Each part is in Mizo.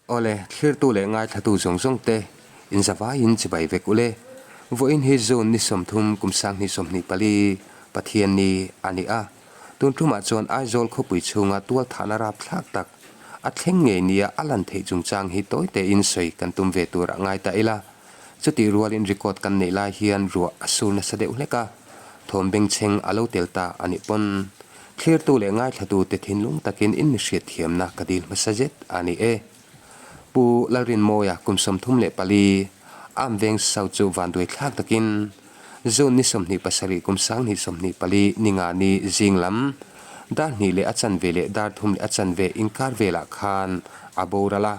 Awle, thlirtu leh ngaithlatu zawng zawng te inzavaiin chibai vek ule. Vawiin hi June ni 30 kum 2024 Pathian ni a ni a. Tun tumah chuan Aizawl khawpui chhunga tualthahna rapthlak tak a thleng ngei nia a lan theih chungchang hi tawi tein sawi kan tum ve tur a ngai ta ila. Chutih rualin record kan neih lai hian ruah a sur nasa deuh hlek a, thawm bengchheng a lo tel ta a nih pawn thlirtu leh ngaithlatute thinlung takin in mi hriatthiamna ka dil hmasa zet a ni e. Pu Lalrinmawia kum 34 Amveng South chu vanduai thlak takin June ni 27 kum 2024 ni nga ni zing lam dar hnih leh a chanve leh dar thum leh a chanve inkar velah khan a boral a.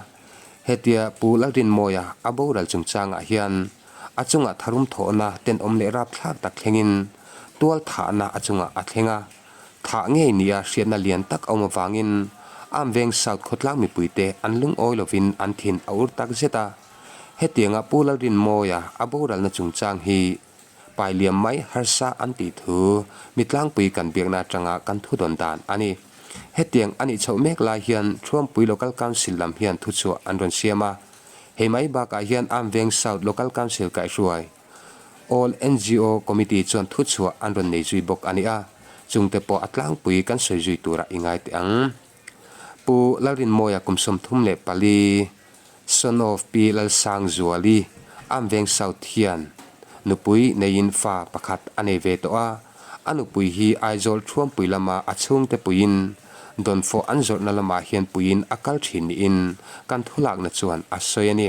Hetia Pu Lalrinmawia a boral chungchangah hian a chungah tharum thawhna tenawm leh rapthlak tak thlengin tual thahna a chungah a thleng a, thah ngei nia hriatna lian tak a awm avangin Amveng South khawtlang mipuite an lungawi lovin an thin a ur tak zet a. Hetianga Pu Lalrinmawia a boralna chungchang hi pai liam mai harsa an tih thu mi tlangpui kan biakna atanga kan thu dawn dan a ni. Hetiang a nih chhoh mek lai hian Thuampui Local Council lam hian thuchhuah an rawn siam a. Hei mai bakah hian Amveng South Local Council kaihhruai All NGO Committee chuan thuchhuah an rawn nei zui bawk a ni a, chungte pawh a tlangpui kan sawi zui turah i ngai teh ang. Pu Lalrinmawia kum 34, Son of Pi Lalsangzuali, Amveng South hian nupui neiin fa pakhat a nei ve tawh a, a nupui hi Aizawl Thuampui lama a chhungte puiin dawnfawh an zawrhna lamah hian puiin a kal thin niin kan thulakna chuan a sawi a ni.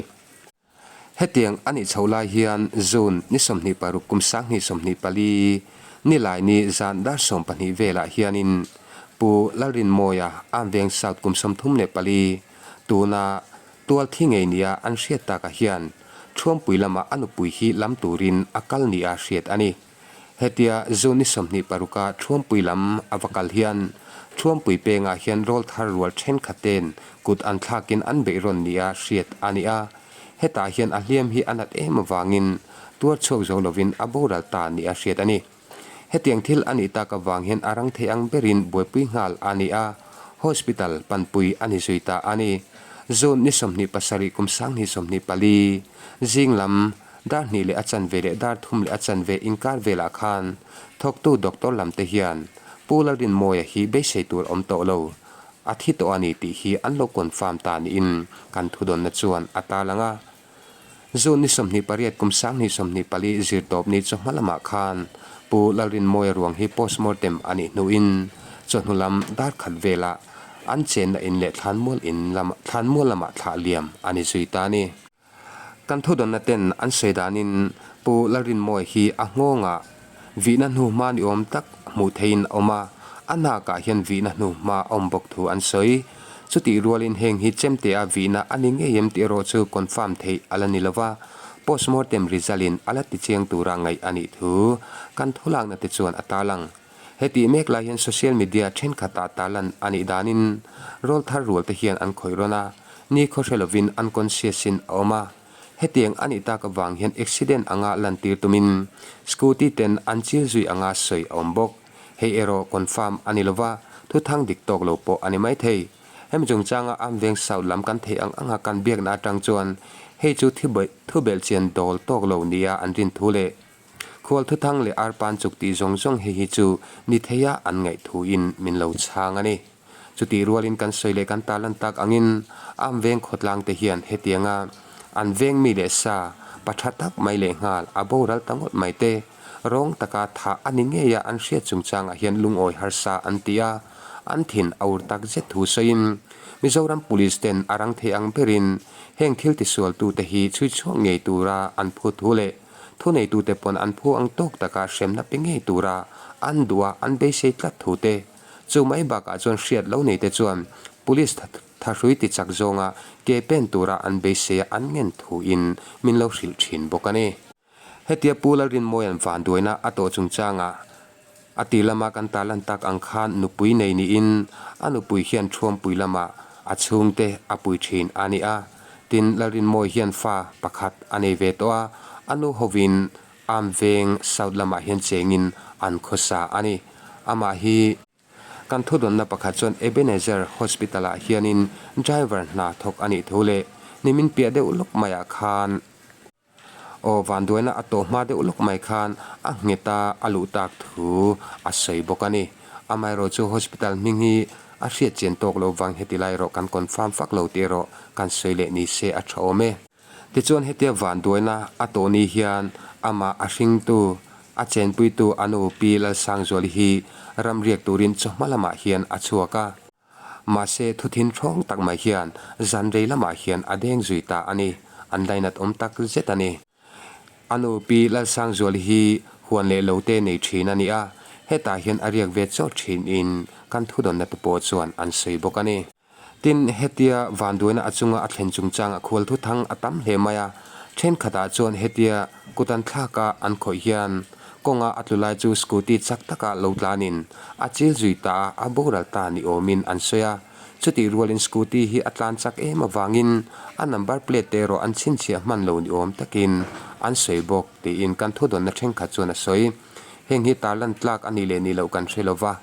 Hetiang a nih chhoh lai hian June ni 26 kum 2024 Nilaini zan dar 12 velah hianin Pu Lalrinmawia, Amveng South kum 34, Tuna tual thi ngei nia an hriat takah hian Thuampui lama a nupui hi lam turin a kal nia hriat a ni. Hetia June ni 26 a Thuampui lam a va kal hian Thuampui pengah hian rawl thar rual thenkhat ten kut an thlakin an beih rawn nia hriat a ni a. Hetah hian a hliam hi a nat em avangin tuar chhuak zo lovin a boral ta nia hriat a ni. Hetiang thil a nih tak avang hian a rang thei ang berin buaipui nghal a ni a, hospital panpui a ni zui ta a ni. June ni 27 kum 2024 zing lam dar hnih leh a chanve leh dar thum leh a chanve inkar velah khan thawktu doctor lam te hian Pu Lalrinmawia hi beisei tur awm tawh lo, a thi tawh a ni tih hi an lo confirm ta niin kan thudawnna chuan a tarlang a. June ni 28 kum 2024 zirtawp ni chawhma lamah khan Pu Lalrinmawia ruang hi postmortem a nih hnuin chawhnu lam dar khat velah an chenna in leh thlanmual in lam thlanmual lamah thlah liam a ni zui ta a ni. Kan thudawnna ten an sawi danin Pu Lalrinmawia hi a nghawngah vihna hnuhma ni awm tak hmuh theihin a awm a, a nakah hian vihna hnuhma a awm bawk thu an sawi. Chutih rualin heng hi chemtea vihna a ni ngei em tih erawh chu confirm theih a la ni lo va, postmortem result in a la tichiang tura ngaih a nih thu kan thulakna te chuan a tarlang. Hetih mek lai hian social media thenkhatah tarlan a nih danin rawl thar rual te hian an khawih rawn a, ni khaw hre lovin unconscious in a awm a. Hetiang a nih tak avang hian accident anga lantir tumin scooty ten an chil zui anga sawi a awm bawk. Hei erawh confirm a ni lova, thuthang dik tawk lo pawh a ni maithei. Hemi chungchanga Amveng South lam kan theih ang anga kan biakna atang chuan hei chu thubelhchian dawl tawk lo nia an rin thu leh khual thuthang leh arpan chuk tih zawng zawng hei hi chu ni theia an ngaih thuin min lo chhang a ni. Chutih rualin kan sawi leh kan tarlan tak angin Amveng khawtlang te hian hetianga an veng mi leh sa pa tha tak mai leh nghal a boral ta ngawt mai te Rawng taka thah a ni ngei a an hriat chungchangah hian lungawi harsa an ti a, an thin a ur tak zet thu sawiin Mizoram Police ten a rang thei ang berin heng thil tisualtute hi chhui chhuak ngei tura an phu thu leh thuneitute pawn an phu ang tawk taka hremna pe ngei tura an duh a an beisei tlat thu te chu mai bakah chuan hriat lo neite chuan Police thahrui ti chak zawnga ke pen tura an beisei a an ngen thuin min lo hrilh thin bawk a ni. Hetia Pu Lalrinmawia'n vanduaina a tawh chungchangah a ti lama kan tarlan tak ang khan nupui nei niin a nupui hian Thuampui lamah a chhungte a pui thin a ni a. Tin, Lalrinmawi hian fa pakhat a nei ve tawh a, a nu hovin Amveng South lamah hian chengin an khawsa a ni. Amah hi. Kan thudawnna pakhat chuan Ebenezer Hospital-ah hianin driver hna thawk a nih thu leh nimin piah deuh lawk maiah khan aw vanduaina a tawh hma deuh lawk mai khan a nghet a a luh tak thu a sawi bawk a ni. Amaherawh chu hospital hming hi a hriat chian tawk lo vang heti lai erawh kan confirm fak lo tih erawh kan sawi leh ni se a tha awm e. Tichuan hetia vanduaina a tawh ni hian amah a hringtu, a chenpuitu a nu Pi Lalsangzuali hi ramriak turin chawhma lamah hian a chhuak a. Mahse thuthin ṭhawng tak mai hian zan rei lamah hian a deng zui ta a ni. An lainat awm tak zet a ni. A nu Pi Lalsangzuali hi huan leh lo te nei ṭhin a ni a, hetah hian a riak ve chawt ṭhinin kan thudawnna te pawh chuan an sawi bawk a ni. Tin, hetia vanduaina a chunga a thlen chungchangah khual thuthang a tam hle mai a, thenkhatah chuan hetia kut an thlaka an khawih hian kawnga a tlu lai chu scooty chak taka lo tlanin a chil zui ta a, a boral ta ni awmin an sawi a. Chutih rualin scooty hi a tlan chak em avangin a number plate te erawh an chhinchhiah hman lo ni awm takin an sawi bawk tiin kan thudawnna thenkhat chuan a sawi. Heng hi tarlan tlak a nih leh nih loh kan hre lova.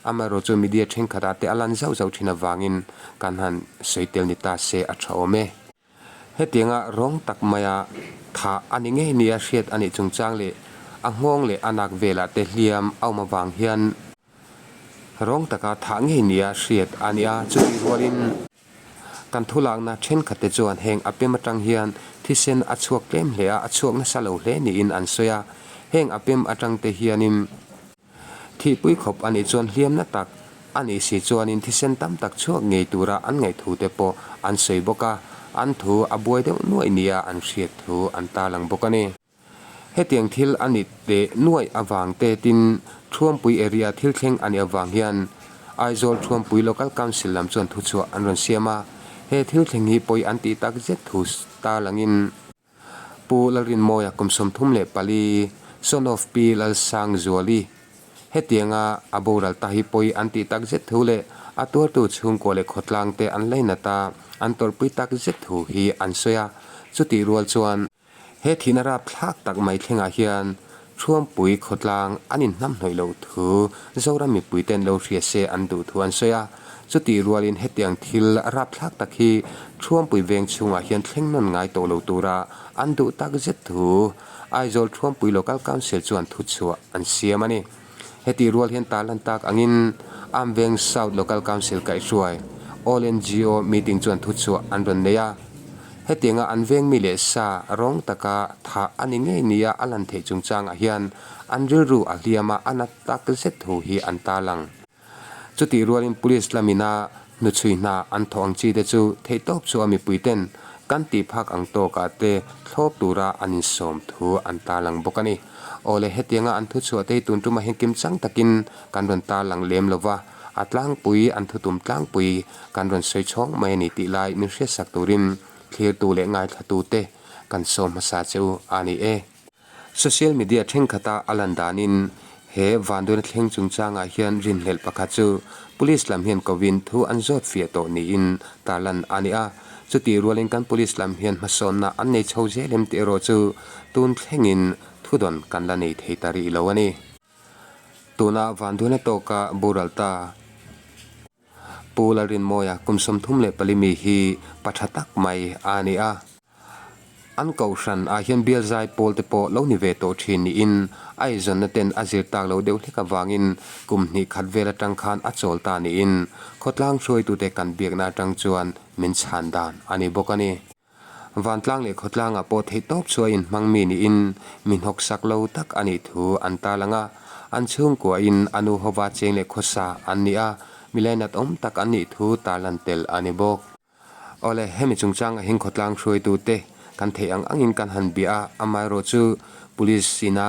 Amaherawh chu media thenkhatah te a lan zauh zauh thin avangin kan han sawi tel ni ta se a tha awm e. Hetianga rawng tak maia thah a ni ngei nia hriat a nih chungchang leh a nghawng leh a nak velah te hliam a awm avang hian rawng taka thah ngei nia hriat a ni a, chutih rualin kan thulakna thenkhat te chuan heng a pem atang hian thisen a chhuak tlem hle a, a chhuak nasa lo hle niin an sawi a, heng a pem atang te hianin. Thihpui khawp a nih chuan hliamna tak a nih si chuanin thisen tam tak chhuak ngei tura an ngaih thu te pawh an sawi bawk a, an thu a buai deuh nuaih nia an hriat thu an tarlang bawk a ni. Hetiang thil a ni teh nuaih avang te tin Thuampui area thil thleng a nih avang hian Aizawl Thuampui Local Council lam chuan thuchhuah an rawn siam a, he thil thleng hi pawi an tih tak zet thu tarlangin, Pu Lalrinmawia kum 34, son of Pi Lalsangzuali, hetianga a boral ta hi pawi an tih tak zet thu leh a tuartu chhungkua leh khawtlang te an lainat a, an tawrhpui tak zet thu hi an sawi a. Chutih rual chuan he thihna rapthlak tak mai thlengah hian Thuampui khawtlang an inhnamhnawih loh thu Zoram mipuiten lo hria se an duh thu an sawi a. Chutih rualin hetiang thil rapthlak tak hi Thuampui veng chhungah hian thleng nawn ngai tawh lo tura an duh tak zet thu Aizawl Thuampui Local Council chuan thuchhuah an siam a ni. Hetih rual hian tarlan tak angin Amveng South Local Council kaihhruai All ngo meeting chuan thuchhuah an rawn nei a. Hetianga an veng mi leh sa rawng taka thah a ni ngei nia a lan theih chungchangah hian an rilru a hliam a, a nat tak zet thu hi an tarlang. Chutih rualin Police lamina hnuchhui hna an thawh ang chi te chu theihtawp chu a mipuiten kan tih phak ang tawkah te thlawp tura an insawm thu an tarlang bawk a ni. Awle hetianga an thuchhuah te hi tun tumah hian kimchang takin kan rawn tarlang lem lova, a tlangpui an thutum tlangpui kan rawn sawi chhawng mai a ni tih lai min hriatsak turin thlirtu leh ngaithlatute kan sawm hmasa che u a ni e. Social media thenkhat-a a lan danin he vanduaina thleng chungchangah hian rinhlelh pakhat chu Police lam hian kovin thu an zawt fiah tawh niin tarlan a ni a. Chutih rualin kan Police lam hian hmasawnna an nei chho zel em tih erawh chu tun thlengin thudawn kan la nei thei ta rih lo a ni. Tuna vanduaina tawka boral ta Pu Lalrinmawia kum 34 mi hi pa tha tak mai a ni a. An kohhran ah hian bial zai pawl te pawh lo ni ve tawh thin niin a eizawnna ten a zir tak lo deuh hlek avangin kum hnih khat vel atang khan a chawl ta niin khawtlang hruaitute kan biakna atang chuan min chhan dan a ni bawk a ni. Vantlang leh khawtlangah pawh theihtawp chu a inhmang mi niin mi hnawksak lo tak a nih thu an tarlang a. An chhungkuahin a nu hova cheng leh khawsa an ni a, mi lainat awm tak an nih thu tarlan tel a ni bawk. Awle, hemi chungchangah hian khawtlang hruaitute kan theih ang angin kan han bia a, amaherawh chu Police ina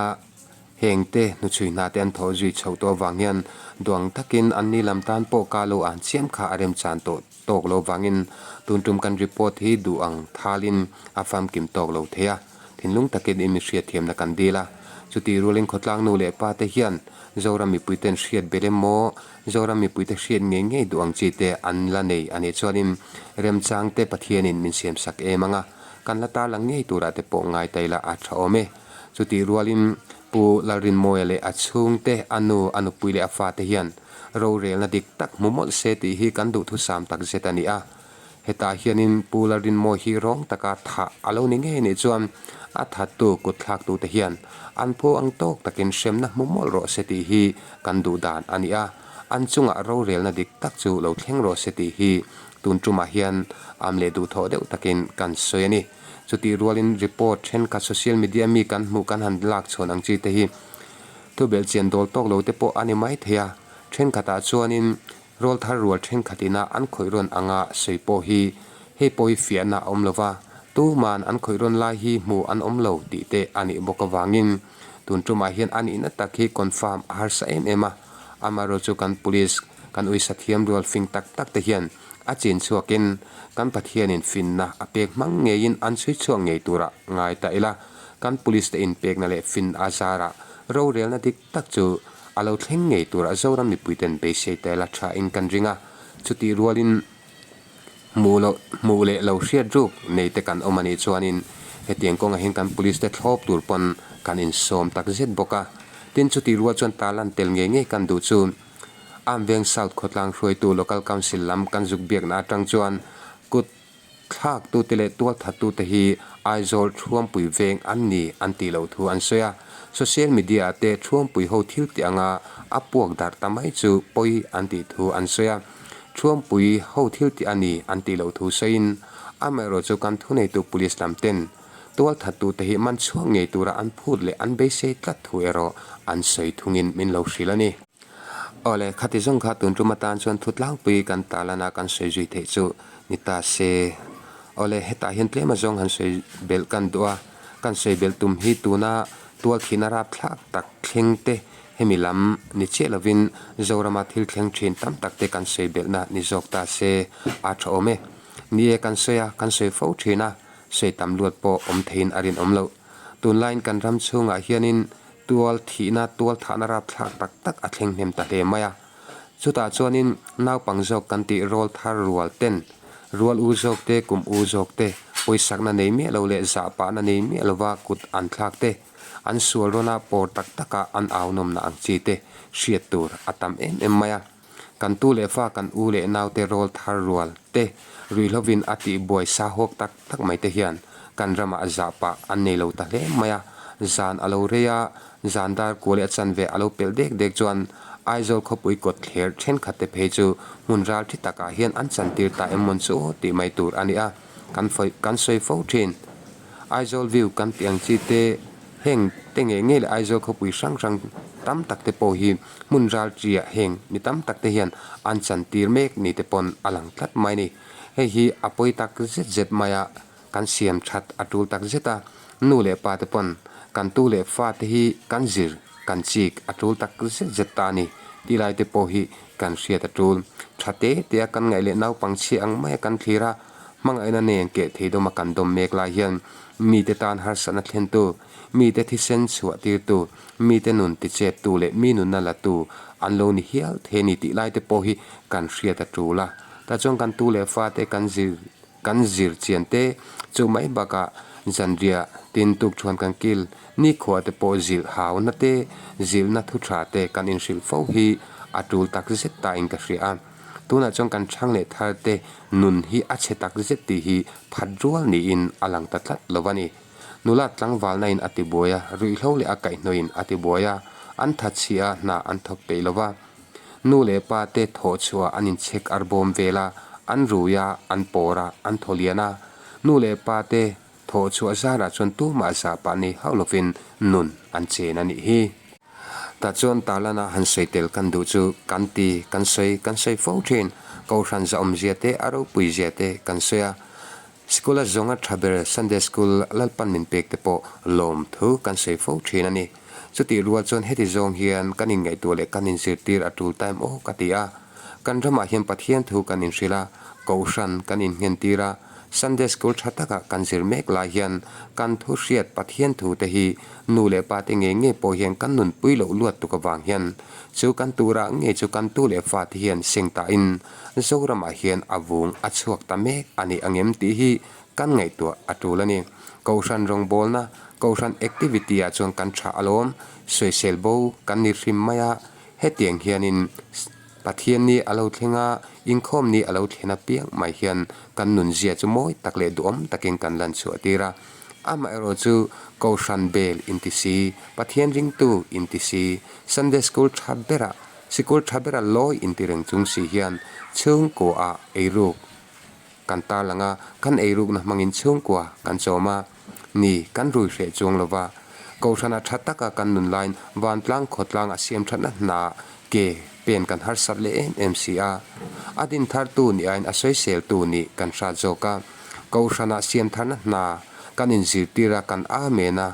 Hengte hnuchhui hna te an thawh zui chhoh tawh avang hian duang takin an ni lam tan pawh ka lo an chiam kha a remchan tawh tawk lo vangin tun tum kan report hi duh ang thalin a famkim tawk lo thei a, thinlung takin i mi hriatthiamna kan dil a. Chutih rualin khawtlang nu leh pa te hian Zoram mipuiten hriat belh emaw Zoram mipuite hriat ngei ngei duh ang chi te an la nei a nih chuanin remchangte Pathianin min siamsak em ang a, kan la tarlang ngei turah te pawh ngai ta ila a tha awm e. Chutih rualin Pu Lalrinmawia leh a chhungte, a nu, a nupui leh a fate hian Rorelna dik tak hmu mawlh se tih hi kan duhthusam takzet a ni a. Hetah hianin Pu Lalrinmawi hi rawng taka thah a lo ni ngei anih chuan a thattu kut thlaktute hian an phu ang tawk takin hremna hmu mawlh rawh se tih hi kan duh dan a ni a. An chungah rorelna dik tak chu lo thleng rawh se tih hi tun tumah hian am leh duhthawh deuh takin kan sawi a ni. Chutih rualin report thenkhat social media mi kan hmuh kan han lak chhuan ang chi te hi thubelhchian dawl tawk lo te pawh a ni mai thei a. Thenkhatah chuanin Rawl thar rual thenkhat ina an khawih rawn anga sawi pawh hi hei pawh hi fiahna a awm lo va, tuman an khawih rawn lai hi hmu an awm lo tih te a nih bawk avangin tun tumah hian a nihna tak hi confirm a harsa em em a. Amaherawhchu chu kan police, kan uisa thiam rual fing tak tak te hian a chin chhuakin kan Pathianin finna a pek hmang ngeiin an chhui chhuak ngei turah ngai ta ila, kan police te inpekna leh fin a zarah rorelna dik tak chu a lo thleng ngei turah Zoram mipuiten beisei tel a tha in kan ring a, chutih rualin hmuh loh hmuh leh lo hriat ruk nei te kan awm a nih chuanin hetiang kawngah hian kan police te thlawp tur pawn kan insawm tak zet bawk a. Tin, chutih rual chuan talan tel ngei ngei kan duh chu Amveng South khawtlang hruaitu Local Council lam kan zuk biakna atang chuan kut Thlaktute leh tualthattute hi Aizawl Thuampui veng an ni an tih loh thu an sawi a, social media ah te Thuampui ho thil tih anga a puak darh ta mai chu pawi an tih thu an sawi a, Thuampui ho thil tih a ni an tih loh thu sawiin amaherawh chu kan thuneitu police lam ten tualthattute hi man chhuak ngei tura an phut leh an beisei tlat thu erawh an sawi thungin min lo hrilh a ni. Awle, khati zawng kha tun tum atan chuan thu tlangpui kan talana kan sawi zui theih chu ni ta se. Awle, hetah hian tlem azawng han sawi belh kan duh a, kan sawi belh tum hi tuna tual thihna rapthlak tak thleng te hemi lam ni chiah lovin Zorama thil thleng thin tam tak te kan sawi belhna ni zawk ta se a tha awm e. Ni e, kan sawi a, kan sawi fo thin a, sawi tam luat pawh awm theiin a rinawm loh. Tunlaiin kan ram chhungah hianin Tual thihna, tual thahna rapthlak tak tak a thleng hnem ta hle mai a. Chutah chuanin naupang zawk kan tih rawl thar rual ten, rual u zawk te, kum u zawk te, pawisakna nei miah lo leh zahpahna nei miah lova kut an thlak te, an sual rawna pawr tak taka an au nawmna ang chi te hriat tur a tam em em mai a. Kan tu leh fa kan u leh naute rawl thar rual te ruihhlovin a tih buai sa hawk tak tak mai te hian kan ramah zahpah an nei lo ta hle mai a. Zan a lo rei a, zan dar kual leh a chanve a lo pelh dek dek chuan Aizawl khawpui kawt thler thenkhat te phei chu hmun ral thi takah hian an chantir ta em mawn chu aw tih mai tur a ni a, kan kan sawi fo thin. Aizawl view kan tih ang chi te heng te ngei ngei leh Aizawl khawpui hrang hrang tam tak te pawh hi hmun ral ṭiah heng mi tam tak te hian an chantir mek ni te pawn a lang tlat mai a ni. Hei hi a pawi tak zet zet mai a, kan siam that a tul tak zet a, nu leh pa te pawn kan tu leh fa te hi kan zir kan chik a tul tak zet zet ta a ni tih lai te pawh hi kan hriat a tul. Tha te te a kan ngaih leh naupang chhia ang mai a kan thlir a, Hmangaihna nen keh thei dawma kan dawm mek lai hian mite tan harsatna thlentu, mite thisen chhuah tirtu, mite nun ticheptu leh mi nunna latu an lo ni hial thei a ni tih laite pawh hi kan hriat a tul a. Tah chuan kan tu leh fate kan zir kan zir chian te chu mai bakah zanriah tin tuk thuan kan kil nikhua te pawh zilh hauna te zilhna thu tha te kan inhrilh fo hi a tul tak zet tain ka hria a. Tunah chuan kan chhang leh thar te nun hi a chhe tak zet tih hi phat rual niin a lang ta tlat lo a ni. Nula tlangvalna in a ti buai a, ruihhlo leh a kaihhnawih in a ti buai a, an that chhia a, hna an thawk peih lo va. Nu leh pa te thawh chhuah an inchhek ar bawm vel a, an rui a, an pawr a, an thaw lian a. Nu leh pa te thawh chhuah zarah chuan tumah zah pah nei hauh lovin nun an chen a nih hi. Tah chuan Tarlana han sawi tel kan duh chu kan ti, kan sawi, kan sawi fo thin. Kohhran zahawmzia te, a ropuizia te kan sawi a. Sikula zawnga tha ber Sunday School Lalpan min pek te pawh lawm thu kan sawi fo thin a ni. Chutih rual chuan heti zawng hian kan inngaihtuah leh kan inzirtir a tul time aw ka ti a. Kan ramah hian Pathian thu kan inhrilh a, Kohhran kan innghentir a, Sunday School tha taka kan zir mek lai hian kan thu hriat Pathian thu te hi nu leh pa te ngei ngei pawh hian kan nunpui loh luat tuk avang hian chu kan turah ngei chu kan tu leh fa te hian seng tahin Zoramah hian a vung a chhuak ta mek a ni angem tih hi kan ngaihtuah a tul a ni. Kohhran rawngbawlna, Kohhran activity ah chuan kan tha alawm, sawisel bo kan ni hrim mai a, hetiang hianin. Pathian ni a lo thleng a, inkhawm ni a lo thlen apiang mai hian kan nunzia chu mawi tak leh duhawm takin kan lan chhuah tir a. Amaherawh chu Kohhran bel inti si, Pathian ringtu inti si, Sunday School tha bera, sikul tha bera lawi inti reng chung si hian chhungkua ah eiruk kan tarlang a, kan eirukna hmangin chhungkua kan chawm a ni, kan rui hreh chuang lo va. Kohhranah tha taka kan nun laiin vantlang khawtlang a siam thatna hna ke pen kan harsat leh em em si a. A din thartu nih aiin a sawiseltu nih kan hrat zawk a. Kohhranah siam tharna hna kan inzirtir a, kan amen a.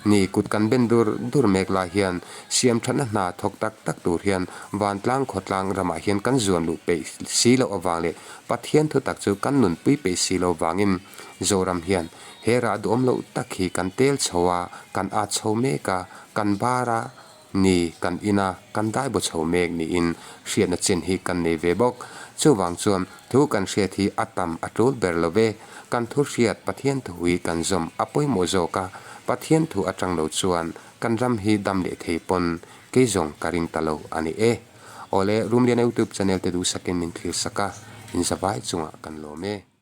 Ni, kut kan ben dur dur mek lai hian siam thatna hna thawk tak tak tur hian vantlang khawtlang ramah hian kan zuan luh peih si loh avang leh Pathian thu tak chu kan nunpui peih si lo vangin Zoram hian he rah duhawm loh tak hi kan tel chho a, kan at chho mek a, kan bar a, Ni, kan ina kan dai baw chho mek niin hriatna chin hi kan nei ve bawk. Chuvang chuan thu kan hriat hi a tam a tul ber lo ve. Kan thu hriat Pathian thu hi kan zawm a pawimawh zawk a, Pathian thu atang lo chuan kan ram hi dam leh thei pawn kei zawng ka ring ta lo a ni e. Awle, Rumliana YouTube channel te duhsakin min thlir sak a, inzavai chungah kan lawm e.